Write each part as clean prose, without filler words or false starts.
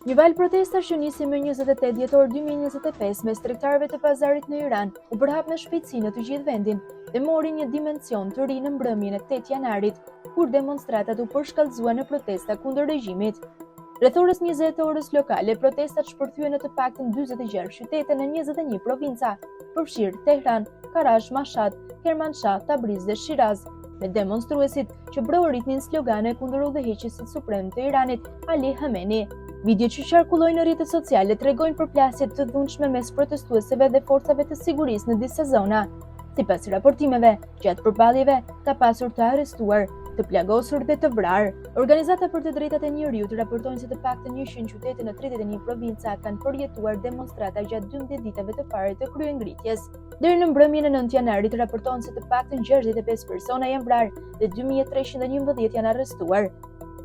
Një valë protestash që nisi më 28 dhjetor 2025 mes tregtarëve të pazarit në Iran u përhap me shpejtësi në të gjithë vendin dhe mori një dimension të ri në mbrëmjen e 8 janarit, kur demonstratat u përshkallëzuan në protesta kundër regjimit. Rreth orës 20 të orës lokale, protestat shpërthyen në të paktën 46 qytete në 21 provinca, përfshirë Tehran, Karaj, Mashhad, Kermanshah, Tabriz dhe Shiraz, me demonstruesit që brohoritnin slogane kundër udhëheqësit suprem të Iranit, Ali Khamenei. Videot që qarkullojnë në rrjetet sociale tregojnë përplasje të dhunshme mes protestuesve dhe forcave të sigurisë në disa zona. Sipas raportimeve, gjatë përballjeve ka pasur të arrestuar, të plagosur dhe të vrarë. Organizata për të drejtat e njeriut raportojnë se të paktën 100 qytete në 31 provinca kanë përjetuar demonstrata gjatë 12 ditëve të para të kryengritjes. Deri në mbrëmjen e 9 janarit raportohen se të paktën 65 persona janë vrarë dhe 2311 janë arrestuar.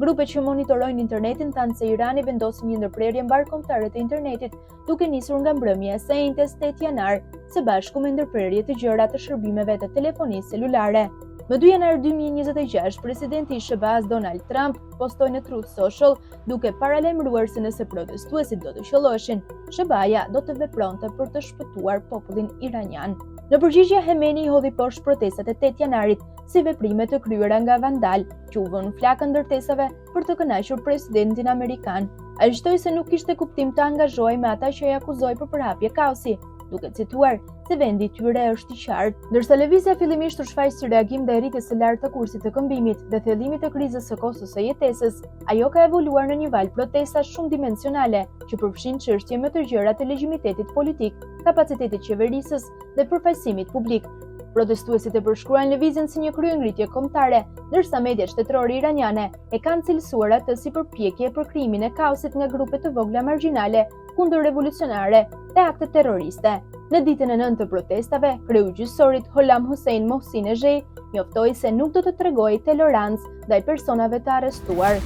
Grupet që monitorojnë internetin thanë se Irani vendosi një ndërprerje mbarëkombëtare të internetit, duke nisur nga mbrëmja e së enjtes 8 janar, së bashku me ndërprerje të gjera të shërbimeve të telefonisë celulare. Më 2 janar 2026, presidenti i SHBA-s Donald Trump postoi në Truth Social duke paralajmëruar se nëse protestuesit do të qëlloheshin, SHBA-ja do të vepronte për të shpëtuar popullin iranian. Në përgjigje, Khamenei hodhi poshtë protestat e 8 janarit si veprime të kryera nga vandalë që u vënë flakën ndërtesave për të kënaqur presidentin amerikan. Ai shtoi se nuk kishte kuptim të angazhohej me ata që e akuzoi për përhapje kaosi, duke cituar se vendi i tyre është i qartë. Ndërsa lëvizja fillimisht u shfaq si reagim ndaj rritjes së lartë të kursit të këmbimit dhe thellimit të krizës së kostos së jetesës, ajo ka evoluar në një valë protestash shumëdimensionale që përfshin çështje më të gjera të legjimitetit politik, kapacitetit qeverisës dhe përfaqësimit publik. Protestuesit e përshkruan lëvizjen si një kryengritje kombëtare, ndërsa mediat shtetërore iraniane e kanë cilësuar atë si përpjekje për krijimin e kaosit nga grupe të vogla margjinale kundërrevolucionare dhe akte terroriste. Në ditën e nëntë të protestave, kreu i gjyqësorit Gholam Hossein Mohsin Ejei njoftoi se nuk do të tregojë tolerancë ndaj personave të arrestuar.